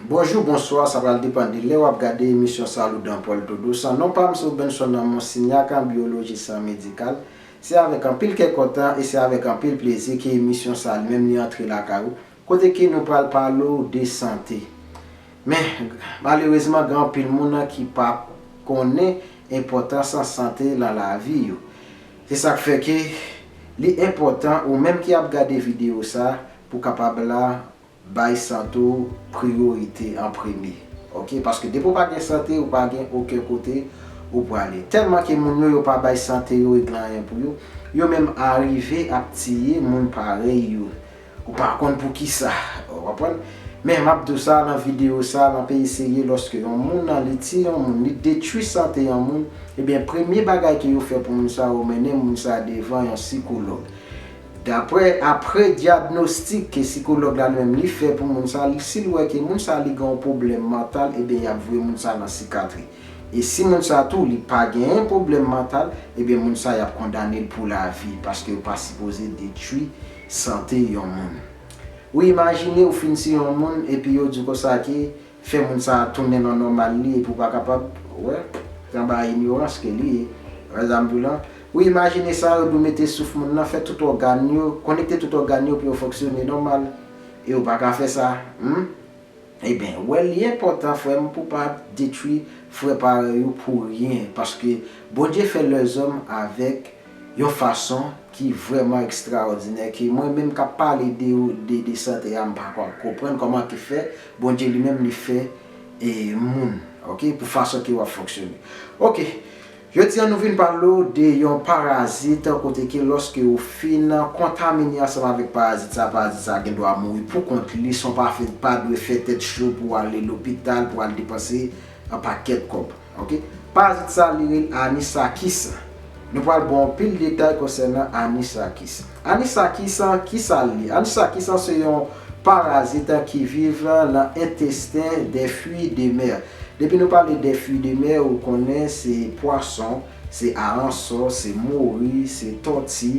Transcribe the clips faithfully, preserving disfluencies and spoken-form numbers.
Bonjou, bonswa, sa pral depann de lè w ap gade emisyon Saludan Paul Todo. San non pa m se Benson nan Monsignac, an byolojis an medikal. Se avèk anpil kè kontan e se avèk anpil plezi ke emisyon sa li menm li antre lakay ou, kote ke nou pral pale w de sante. Men, malerezman, gen anpil moun ki pa konnen enpòtans sante nan lavi yo. Se sa k fè ke li enpòtan ou menm ki ap gade videyo sa pou kapab la bay sante w priyorite an premye. Oke? Paske depi w pa gen sante, ou pa gen okenn kote ou prale. Tèlman ke moun yo, yo pa bay sante yo regle anyen pou yo, yo menm arive ap tiye moun parèy yo. Ou pa konn poukisa. Ou konprann? Men m ap di w sa nan videyo sa, nan peyi serye, lòske yon moun nan li tiye yon moun, li detwi sante yon moun, ebyen, premye bagay ke yo fè pou moun sa, yo mennen moun sa devan yon sikològ. Daprè, apre dyagnostik ke sikològ la li menm li fè pou moun sa, li, si l wè ke moun sa li gen yon pwoblèm mantal, ebyen, y ap voye moun sa nan sikatri. E si moun sa tou, li pa genyen pwoblèm mantal, ebyen, moun sa y ap kondane l pou lavi, paske yo pa sipoze detwi sante yon moun. Ou imajine ou fin tiye yon moun, epi yo di w konsa ke fè moun sa tounen nan nòmal li epi w pa kapab, wè, se anba inyorans ke li ye. Wè sa m di w lan? Ou imajine sa, yo dwe mete souf moun nan, fè tout ògàn yo, konekte tout ògàn yo pou yo fonksyone nòmal. E yo pa ka fè sa. Hmm? Ebyen, wè, li enpòtan, frè m, pou pa detwi frè parèy ou pou ryen. Paske Bondye fè lèzòm avèk yon fason ki vrèman ekstraòdinè, ke mwen menm k ap pale de, de, de sante a, m pa ka konprann kòman ki fè Bondye li menm li fè, e, moun, oke, pou fason ke w ap fonksyone. Oke, jodi a nou vin pale w de yon parazit, kote ke lòske ou fin kontamine ansanm avèk parazit sa, parazit sa gen dwa mouri pou kont li, san w pa fè, pa dwe fè tèt cho pou w ale lopital, pou w al depanse an pakèt kòb. Oke? Parazit sa, li rele anisakis. Nou pral ba w anpil detay konsènan anisakis. Anisakis, kisa l ye? Anisakis se yon parazit ki viv nan entesten dè fwi de mè. Depi nou pale dè fwi de mè, ou konnen se pwason, se aransò, se mori, se tòti,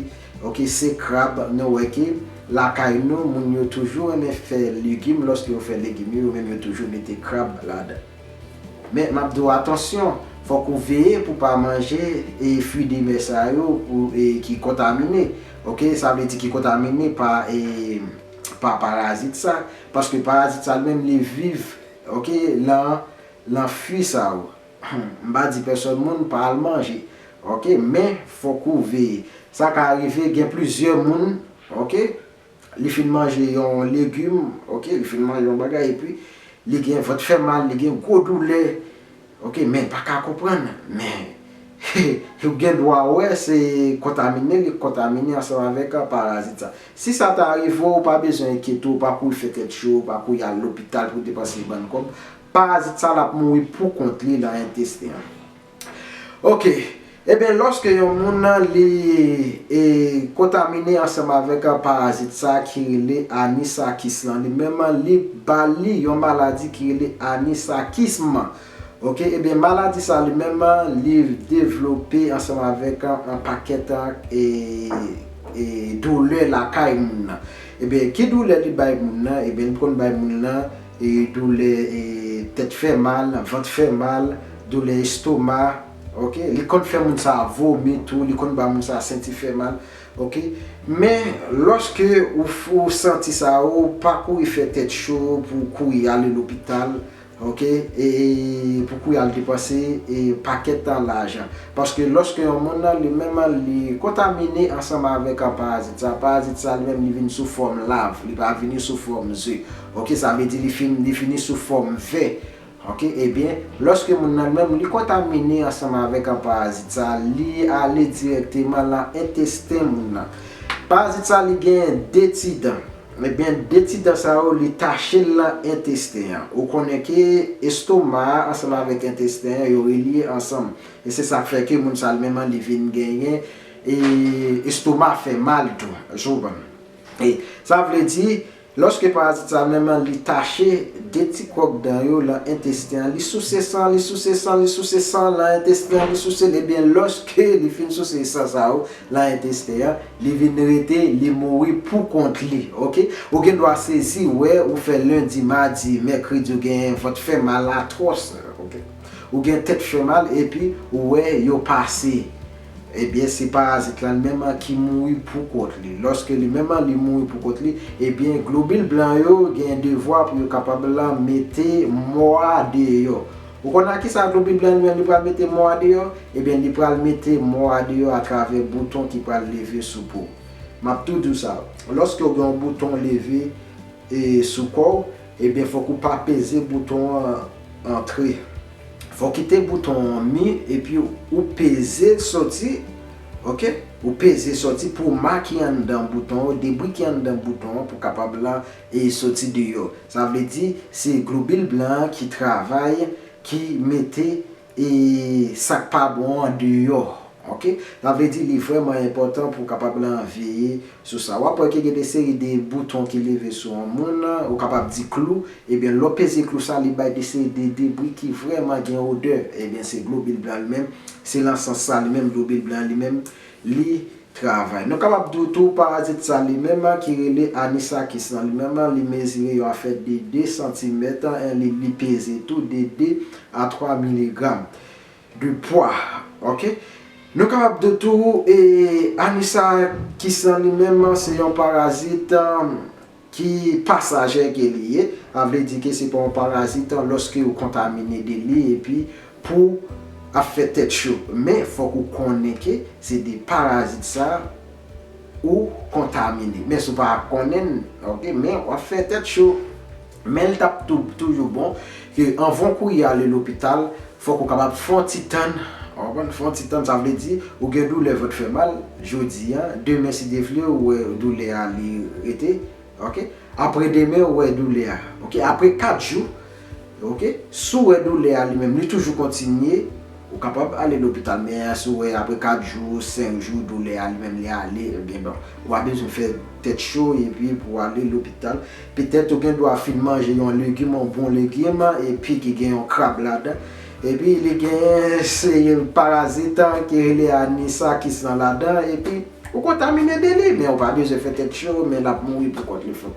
oke, se krab. Nou wè ke lakay nou, moun yo toujou renmen fè legim. Lòske yo fè legim yo, yo menm yo toujou mete krab ladan. Men, m ap di w, atansyon, fòk ou veye pou pa manje, e, fwi de mè sa yo pou, e, ki kontamine. Oke, sa vle di ki kontamine pa, e, pa parazit sa. Paske parazit sa li menm li viv, oke, lan, lan fwi sa yo. M pa di pèsòn moun pa al manje. Oke, men fòk ou veye. Sa ka rive gen plizyè moun, oke, li fin manje yon legim, oke, li fin manje yon bagay, epi li gen vant fè mal, li gen gwo doulè, oke, men pa ka konprann, men ou gen dwa wè se kontamine, li kontamine ansanm avèk, a, parazit sa. Si sa ta rive w, ou pa bezwen enkyete w, ou pa kouri fè tèt cho, ou pa kouri al lopital pou depanse bann kòb. Parazit sa l ap mouri pou kont li lan entesten an. Oke. Ebyen, lòske yon moun nan li, e, kontamine ansanm avèk parazit sa ki rele anisakis lan, li menm li ba li yon maladi ki rele anisakism. Oke, ebyen, maladi sa li menm li devlope ansanm avèk yon pakèt, e, e, doulè lakay moun nan. Ebyen, ki doulè li bay moun nan? Ebyen, li konn bay moun nan, e, doulè, e, tèt fè mal, vant fè mal, doulè estoma, oke? Li konn fè moun sa vomi tou, li konn ba moun sa senti fè mal, oke? Men, lòske ou, ou santi sa, ou pa kouri fè tèt cho pou kouri ale lopital, oke? E, e pou kouri al depanse, e, pakèt tan lajan. Paske lòske yon moun nan, li menm, li kontamine ansanm avèk, a, parazit sa, parazit sa, li menm, li vin sou fòm lav, li pa vini sou fòm ze. Oke, sa vle di li fin, li vini sou fòm vè. Oke, ebyen, lòske moun nan menm, li kontamine ansanm avèk, a, parazit sa, li ale dirèkteman lan entesten moun nan. Parazit sa, li gen de ti dan. Ebyen, de ti dan sa yo, li tache l lan entesten an. Ou konnen ke estoma a ansanm avèk entesten an, yo relye ansanm. E se sa k fè ke moun sa li menm an, li vin genyen, e, estoma fè mal tou. Èske w konprann? E sa vle di, Lòske parazit sa menm li tache de ti kwòk dan yo lan entesten an, li souse san, li souse san, li souse san lan entesten an, li souse l, ebyen lòske li fin souse san sa yo lan entesten an, li vin rete, li mouri pou kont li, oke? Ou gen dwa sezi wè ou fè lendi, madi, mèkredi, ou gen vant fè mal atwòs, oke? Ou gen tèt fè mal epi ou wè yo pase. Ebyen, se parazit la li menm ki mouri pou kont li. Lòske li menm li mouri pou kont li, ebyen, globil blan yo gen devwa pou yo kapab lan mete mò a deyò. Ou konn a kisa globil blan li menm li pral mete mò a deyò? Ebyen, li pral mete mò a deyò atravè bouton ki pral leve sou po. M ap tou di w sa, lòske w gen yon bouton leve e sou kò w, ebyen, fòk ou pa peze bouton an antre. Fò w kite bouton an mi epi ou peze soti, oke? Ou peze soti pou ma ki anndan bouton an, debri ki anndan bouton an pou kapab lan e soti deyò. Sa vle di se globil blan an ki travay, ki mete e sa k pa bon an deyò, oke? Sa vle di li vrèman enpòtan pou w kapab lan veye sou sa. W ap wè ke gen de seri de bouton ki leve sou yon moun, ou kapab di klou, ebyen lè w peze klou sa, li bay de seri de debri ki vrèman gen odè. Ebyen se globil blan li menm, se lan sans sa li menm, globil blan li menm, li travay. Nou kapab di w tou parazit sa li menm ki rele anisakis lan li menm, li mezire yon afè de de santimèt, e li, li peze tou de de a twa miligram de pwa, oke? Nou kapab di w tou e anisakis lan li menm se yon parazit ki pasaje ke li ye. Sa vle di ke se pa yon parazit lòske ou kontamine de li epi pou ap fè tèt cho. Men fòk ou konnen ke se de parazit sa ou kontamine. Men si w pa konnen l, oke, men w ap fè tèt cho. Men l t ap tou, toujou bon ke anvan w kouri ale lopital, fòk ou kapab fè yon ti tann. Ou konprann? Fè yon ti tann, sa vle di ou gen doulè vant fè mal jodi a, demen si Dye vle ou wè doulè a li rete, oke? Apre demen ou wè doulè a, oke? Apre kat jou, oke? Si w wè doulè a li menm li toujou kontinye, ou kapab ale lopital, men si w wè apre kat jou, senk jou, doulè a li menm li ale, ebyen bon, ou pa bezwen fè tèt cho epi pou w ale lopital. Petèt ou gen dwa fin manje yon legim, yon bon legim, epi ki gen yon krab ladan. Epi li gen se parazit ki rele anisakis lan ladan, epi ou kontamine de li, men ou pa bezwen fè tèt cho, men l ap mouri pou kont li fou.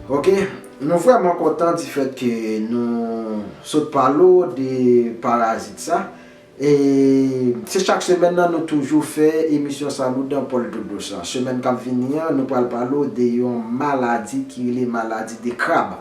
Oke, nou vrèman kontan di fèt ke nou sot pale w de parazit sa. E se chak semèn nan nou toujou fè emisyon Saludan Paul Dodos lan. Semèn k ap vini an, nou pral pale w de yon maladi ki rele maladi de krab.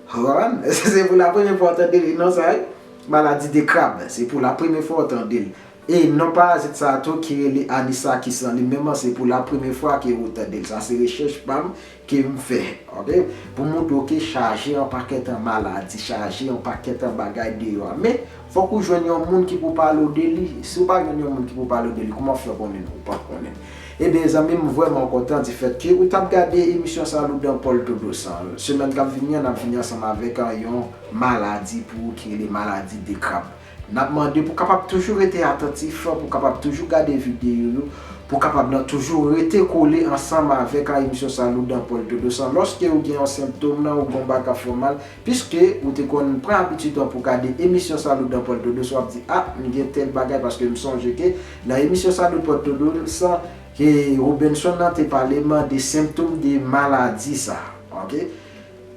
Ou konprann? Se pou la premye fwa w tande non sa, wi. Maladi de krab. Se pou la premye fwa w tande l. E non parazit sa a tou ki rele anisakis lan, li menm se pou la premye fwa ke ou tande l. Sa se rechèch pa m ke m fè, oke? Pou montre w ke chaje yon pakèt an maladi, chaje yon pakèt an bagay deyò a. Men, fòk ou jwenn yon moun ki pou pale w de li. Si w pa jwenn yon moun ki pou pale w de li, kòman w fè konnen ou p ap konnen? Ebyen, zanmi m, vrèman kontan di fèt ke ou t ap gade emisyon Saludan Paul Dodos lan. Semèn k ap vini an, n ap vini ansanm avèk yon maladi pou ou ki rele maladi de krab. N ap mande pou kapab toujou rete atantif, pou kapab toujou gade videyo yo, pou kapab nan toujou rete kole ansanm avèk a emisyon Saludan Paul Dodos lan. Lòske ou gen yon senptòm nan, ou gen yon bagay k ap fè w mal, piske ou te konn pran abitid an pou gade emisyon Saludan Paul Dodos, w ap di, a, m gen tèl bagay, paske m sonje ke nan emisyon Saludan Paul Dodos lan, ke Robenson nan te pale m de senptòm de maladi sa, oke?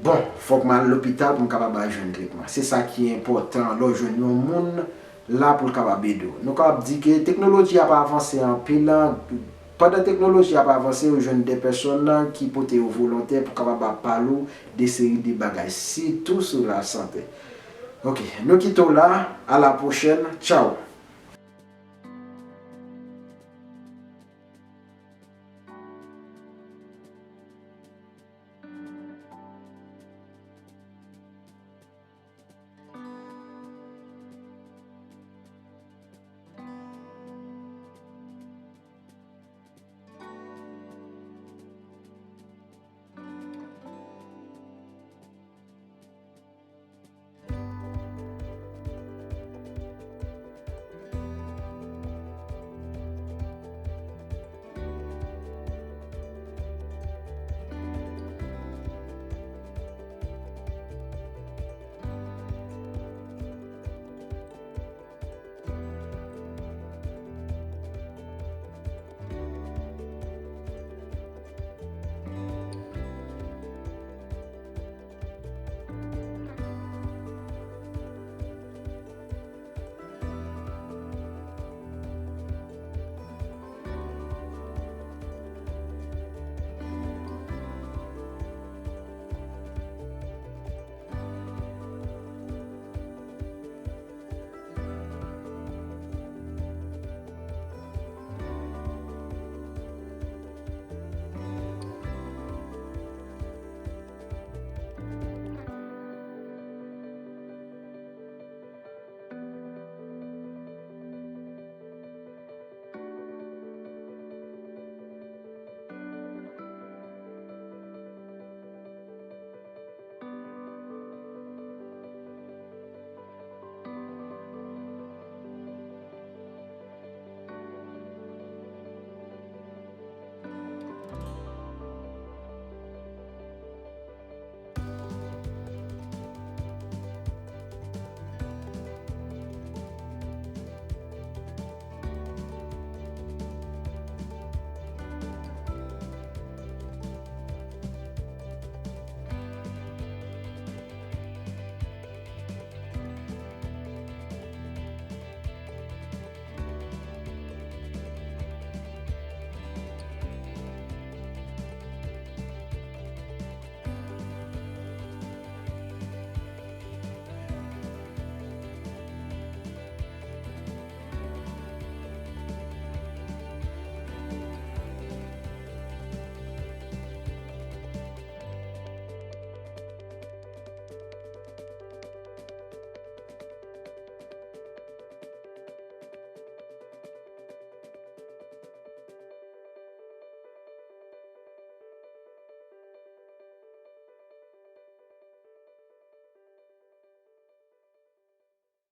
Bon, fòk m al lopital pou m kapab al jwenn tretman. Se sa ki enpòtan lè w jwenn yon moun la pou l kapab ede w. Nou kapab di ke teknoloji ap avanse anpil. Pandan teknoloji ap avanse, ou jwenn de pèsòn ki pote yo volontè pou kapab ap pale w de seri de bagay, sitou sou lasante. Oke, nou kite w la, a la pwochèn, tchaw!